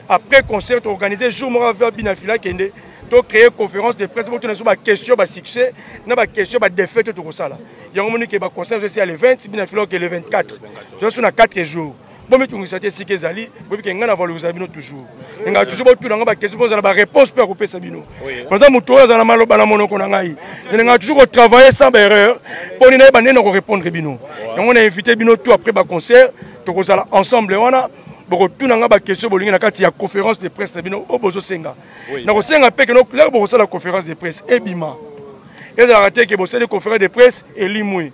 Après concert organisé jour moko avec Bina Fila kende to créer conférence de presse botuna biso ba question ba succès na ba question ba défaite tokosala. Yango moni ke ba concert esi ya le 20 Bina Fila ke le 24. Tozo na 4 jours. Bomitungisa te esika ezali, boyebi ke ngai na valorisaka bino toujours. Ngai toujours botuna ngai ba question mpo ozala ba réponse mpe ya kopesa bino. Par exemple moto oyo azala na maloba na monoko na ngai, nalingaka toujours kotravailler sans ba erreur mpo nini nayeba ndenge na korépondre bino. Yango na invité bino tout après ba concert tokozala ensemble wana bokotuna ngai ba question bolingi na kati ya conférence de presse na bino oyo bozosenga. Nakosenga mpe ke lelo bokosala conférence de presse ebima. Ezalaka te ke bosali conférence de presse elimwe.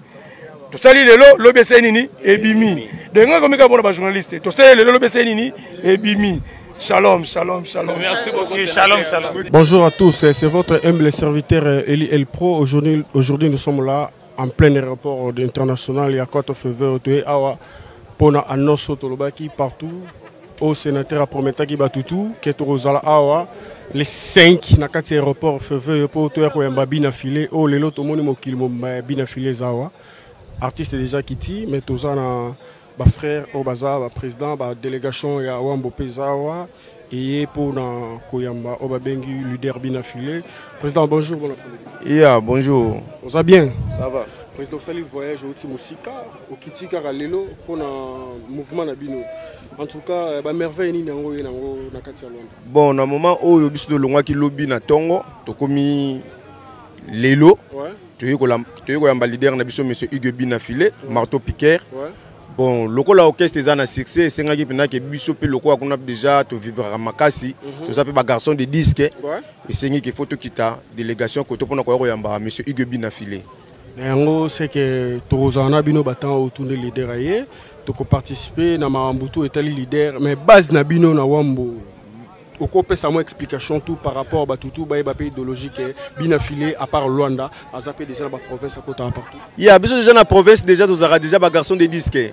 Tosali lelo lobi esali nini ebimi. Donc ngai komika bona ba journaliste tosali lelo lobi esali nini ebimi. Shalom, shalom, shalom. Merci beaucoup. Okay, shalom, shalom. Bonjour à tous, c'est votre humble serviteur Eli El Pro. Aujourd'hui, nous sommes là en plein aéroport international ya Côte Fever toye awa pona annonce tolobaki partout au sénateur aprometaki batutu ke tokozala awa le 5 na kati ya aéroport Fever mpo toya koyamba Bina Filet oyo lelo tomoni mokili mobimba ya Bina Filet eza awa. Artiste déjà kiti mais toza na ba frère oyo baza ba président ba délégation ya Wambo mpe eza awa eye mpona koyamba oyo babengi leader Bina Filet. Président, bonjour, bon après-midi. Yeah, bonjour. Oza bien? Ça va. Président, osali voyage outi mosika, okiti kaka lelo mpona mouvement na bino. En tout cas, ba merveille nini yango ye nango na kati ya Luanda? Bon, na moment oyo biso tolongwaki lobi na tongo, tokomi lelo. Toyei koyamba leader na biso monsieur Hugues Bina Filet, marteau piqueur. Bon, lokola orchestre eza na succès, esengaki mpenza ke biso mpe lokola kuna déjà tovibraka makasi, toza mpe ba garçon de disque. Esengi ke faut tokita délégation koto mpona koya koyamba monsieur Hugues Bina Filet. Na yango c'est que tokozala na bino ba temps oyo tunde leader aye, tokoparticiper na makambo tout etali leader, mais base na bino na Wambo okopesa mwa explication tout par rapport ba tutu bayeba pe idéologie ke Bina Filet à part Luanda aza pe déjà na ba province akotaka partout. Yeah, biso déjà na province déjà tozalaka déjà ba garçon de disque.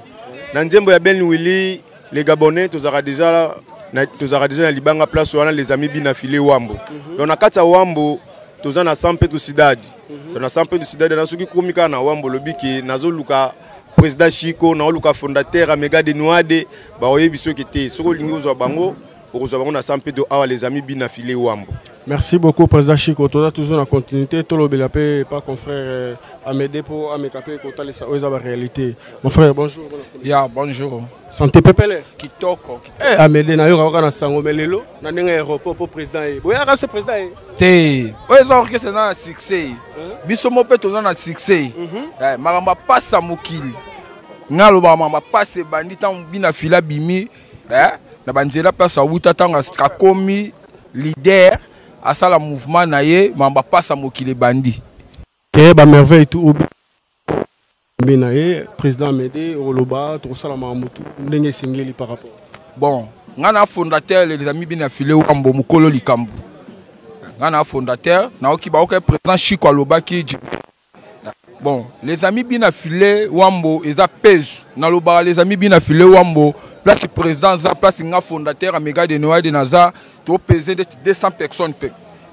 Na nzembo ya Ben Willy les Gabonais tozalaka déjà na, tozalaka déjà na libanga place wana les amis Bina Filet Wambo. Donc na kati ya Wambo toza na San Pedro Cidade. Donc na San Pedro Cidade na soki komi kaka na Wambo lobi ke nazoluka président Chico, naoluka fondateur Amega de Nouade, ba oyebi soki te soki olingi ozwa bango okozwa bango na San Pedro awa les amis Bina Filet Wambo. Merci beaucoup président Chico, toza toujours na continuité tolobela pe pas confrère Amédée po ameka pe kotalisa oyo eza ba réalité. Mon frère, bonjour. Ya, bonjour. Santé pepele. Kitoko, kitoko. Amédée na yo kaka na sango mais lelo na ndenge aéroport po président ye. Boyaka se président ye. Te, oyo eza orchestre eza na succès. Hein? Biso mo pe toza na succès. Makambo ya pasa mokili. Nga alobaka makambo ya pasa ebandi ntango Bina Filet abimi, na banzela place awuta ntango akomi leader asala mouvement na ye makambo ya pasa mokili ebandi. Ke ba merveille tout obi mbe na ye président Amédée oloba tokosala makambo tout ndenge esengeli par rapport. Bon, nga na fondateur les amis Bina Filet Wambo mokolo likambo. Nga na fondateur naoki baoka président Chico alobaki. Bon, les amis Bina Filet Wambo eza pèse. Nalobaka les amis Bina Filet Wambo place président za place nga fondateur Amega de Noël de Naza to peser de 200 personnes pe.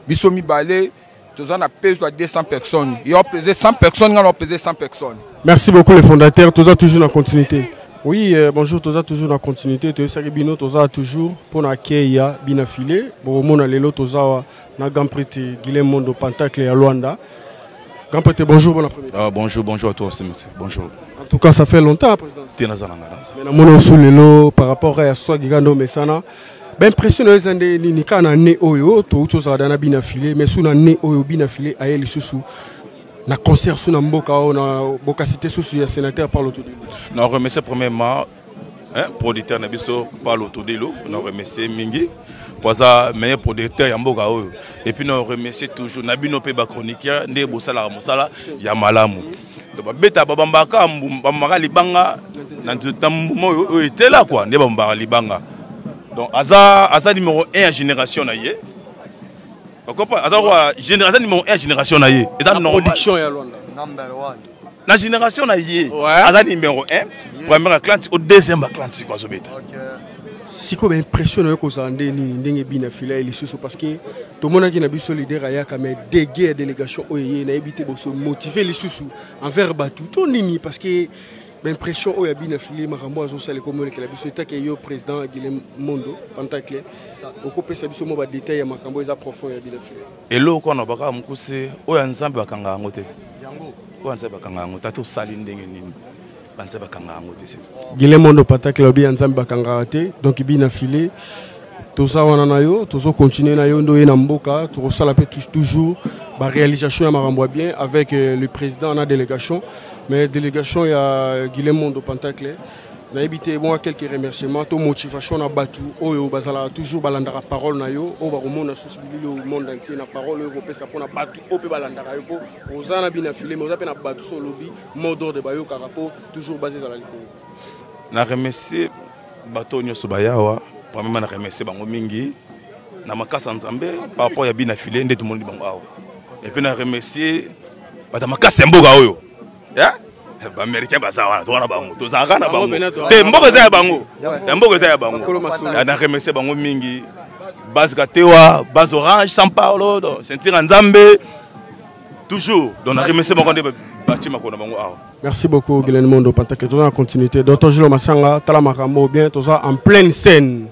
Biso mibale toza na pèse à 200 personnes. Yo peser 100 personnes nga na peser 100 personnes. Merci beaucoup les fondateurs, toza toujours na continuité. Oui, bonjour, toza toujours na continuité, toyesaki bino toza toujours pour na keya Bina Filet. Bon mona lelo toza wa na Grand Prêtre Guilhem Mondo Pentacle ya Luanda. Grand prêtre, bonjour, bon après-midi. Ah, bonjour, bonjour à toi aussi, monsieur. Bonjour. En tout cas, ça fait longtemps, hein, président. T'es dans un langage. Mais dans mon sous lelo par rapport à soi Gigando Messana, ben impression na ezande nini kana ne oyo to ucho za dana Bina Filet, mais sous na ne oyo Bina Filet aye lisusu na concert sous na mboka o na boka cité sous ya sénateur Paulo Todilo. Na remercier premièrement hein, producteur na biso Paulo Todilo, na remercier mingi pour ça meilleur producteur ya mboka oyo. Et puis na remercier toujours na bino pe ba chroniqueur nde bosala mosala ya malamu. Donc ba beta ba bambaka ba maka libanga na nzeta mbuma oyo, oyo etela quoi nde ba bambaka libanga. Donc aza numéro 1 ya génération na ye. Okopa aza quoi génération numéro 1 ya génération na ye. Eza La normal. production ya Luanda. Number 1. La génération na ye. Ouais. Aza numéro 1, premier Atlantique au deuxième Atlantique quoi zobeta. OK. Siko ba impression na yo kozala nde nini ndenge Bina Filet lisusu parce que tomonaki na biso leader ayaka mais dégué ya délégation oyo ye nayebi te boso motiver lisusu envers batu to nini parce que Baimpression oyo ya bina fili, makambo azosala ekomonekela biso etake yo président Guilem Mondo Pantacle, okopesa biso mwa badetail ya makambo eza profond ya bina fili. Eloko wana bakaka mokuse oyo ya Nzambe bakanga yango te, oyo ya Nzambe bakanga yango te. Ata osali ndenge nini, banzambe bakanga yango te. Guilem Mondo Pantacle obi ya Nzambe bakangaka te. Donc bina fili, toza wana na yo, tozocontinue na yo nde oye na mboka, tokosala mpe toujours baréalisation ya makambo ya bien avec le président na délégation. Mais délégation ya Guilhem Mondo Pantacle, nayebi te mwa quelques remerciements to motivation na bato oyo bazalaka toujours balandaka parole na yo, oyo bakomona susu bilili oyo monde entier na parole oyo kopesa mpona bato oyo mpe balandaka yo, mpo oza na bina file, mais oza mpe na bato so olobi mot d'ordre bayokaka, mpo toujours base ezala likolo. Na remercier bato nyonso bayawa. Premièrement, na remercier bango mingi na makasi ya Nzambe par rapport ya bina file nde tomoni bango awa. Et puis na remercier bato ya makasi ya mboka oyo, baaméricain baza wana, toza na bango, tozalaka na bango te. Mboka eza ya bango, ya mboka eza ya bango. Na remercier bango mingi, base Katewa, base Orange, San Paulo, donc ceinture ya Nzambe toujours. Donc na remercier bango nde batie makolo na bango awa. Merci beaucoup Guylaine Mondo Pantake. Toza na continuité. Docteur Jules Masanga, tala makambo bien, toza en pleine scène.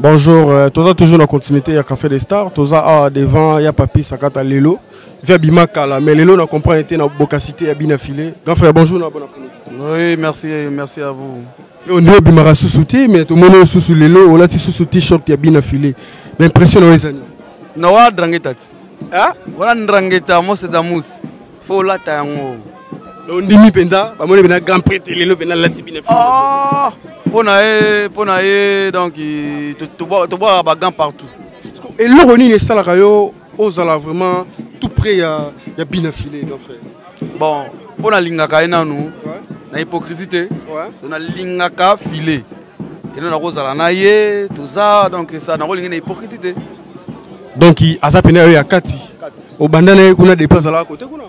Bonjour, toza toujours na continuité ya Café des Stars, toza awa devant ya Papi Sakata Lelo. Via Bimakala, mais Lelo na comprend été na bocacité ya bina filé. Grand frère, bonjour, na bon après-midi. Oui, merci, merci à vous. On est bimara susuti, mais tout le monde susu Lelo, on a susu t-shirt ya bina filé. Mais impression na ezani. Na wa drangeta. Ah, voilà ndrangeta, moi c'est Damous. Faut lata yango. Ondimi mpenza bamoni mpena grand prêtre lelo mpena alati bino. Ah, mpo na ye donc tobwaka bagants partout. Eloko nini esalaka yo ozala vraiment tout près ya bina filet, grand frère? Bon, mpo nalingaka ye nanu na hypocrisie te, nalingaka filet kende nakozala na ye, toza donc c'est ça, nakolingi na hypocrisie te. Donc aza pene yo ya kati, obanda na ye kuna depuis azalaka kote kuna?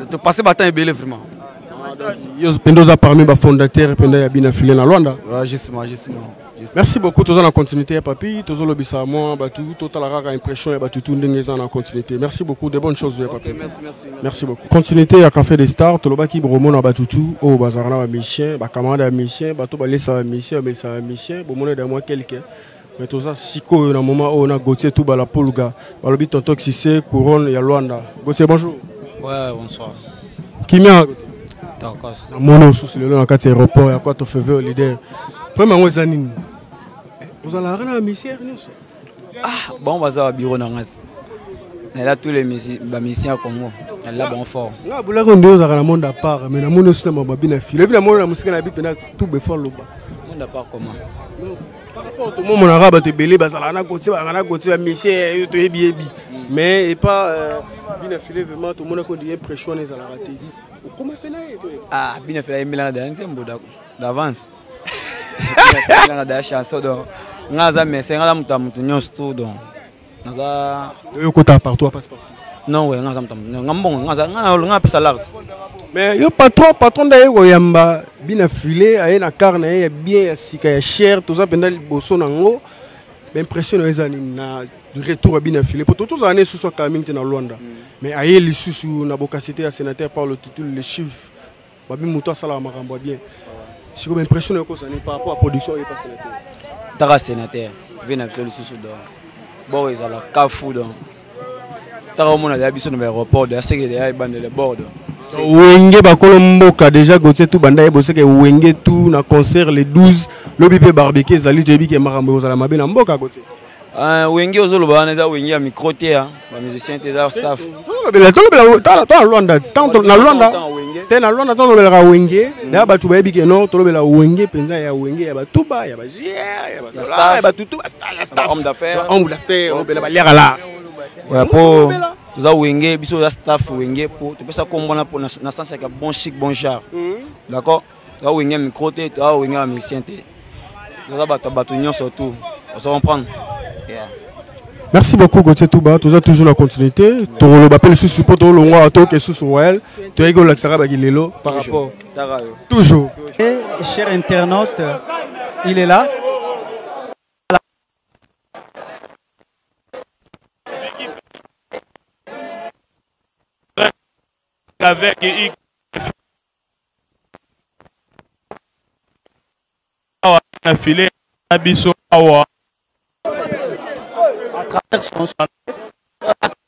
Topasse batemps ebele vraiment. Yo mpenza oza parmi bafondateur mpenza ya bina file na Lwanda. Ouais, justement, justement. Merci beaucoup. Toza na continuité ya Papi, tozolobisa mwa bato, totala kaka impression ya bato tu ndenge eza na continuité. Merci beaucoup, de bonnes choses ya Papi. Okay, merci, merci, merci. Merci beaucoup. Continuité ya Café des Stars, tolobaki bomona bato tu oyo bazalaka na bamusicien, bacamarade ya musicien, bato balesa bamusicien, bamelisa bamusicien, bomona da mwa quelque. Mais toza sikoyo na moment oyo na Gauthier Tubala Pulga, balobi tonton Cissé, couronne ya Lwanda. Gauthier, bonjour. Ouais, bonsoir. Kimia, Gauthier? Tokos. Namoni osusu lelo na kati ya aéroport ya Kwato Feve leader. Problème yango eza nini? Ozalaka na misère nyonso? Ah, bon, baza ba bureau na ngasi. Nela tous les ba musiciens ya Congo. Nela bon fort. Nga bulaki nde ozalaka na monde à part, mais namoni osi na mababi na file. Epi namoni na mosika na bi mpena tout before loba. Monde à part comment? Par rapport tomomonaka bato ebele bazalaka na Gauthier, bazalaka na Gauthier, bamusicien toyebi yebi, mais epa bina file vraiment tomonaki ondire impression wana ezalaka te. Okoma mpe na ye toyebi. Ah, bina file ayembelanga daya nzembo d'avance. Ayembelanga daya chanson, donc nga aza mese, nga aza moto ya moto nyonso tout, donc naza Oyo okotaka partout, apasse partout. Non, ouais, nga aza moto ya moto, nga mbongo, nga aza nga apesa l'art. Mais yo patron, patron nde aye koyamba bina file, aye na car na ye ya bien, ya sika, ya cher, toza mpenza liboso nango. Baimpression na yo eza nini na retour ya bina file? Po tozala ne susu akala mingi te na Lwanda, mais aye lisusu na bokasite ya sénateur Paulo Tutulu, le chief babi, moto asalaka makambo ya bien. Sikoyo baimpression na yo kozala nini par rapport à production oyo epa sénateur? Taka sénateur ve na biso lisusu, donc bord ezala kafu, donc taka omona deya biso na baéroport deya seke deya ebandele bord. Wenge bakolo mboka déjà, Gauthier tu banda ye boseke wenge tu na concert le 12 lobi mpe barbecue ezali, toyebi ke makambo ekozala mabe na mboka, Gauthier. Wenge ozoloba wana eza wenge ya micro te, ya bamusicien te, eza staff. Tolobela to na Lwanda, na Lwanda te, na Lwanda tolobelaka wenge deya, bato bayebi ke non, tolobela wenge mpenza ya wenge ya batuba ya bagier ya batutu ya staff, homme d'affaires. Homme d'affaires olobela baliaka la. Po toza wenge, biso toza staff wenge, po topesa kombo wana na sens ya bon chic, bon genre, d'accord? Toza wenge ya micro te, toza wenge ya musicien te, toza bato bato nyonso tout, ozo comprendre, yeah. Merci beaucoup Gauthier Touba, toza toujours na continuité. Tokoloba mpe lisusu mpo tolongwa toke susu royal, toyaki kolakisaka baki lelo par rapport toujours. Et, chers internautes, il est là. Avec Na filet na biso awa. À travers son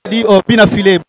dit oh, Bina Filet.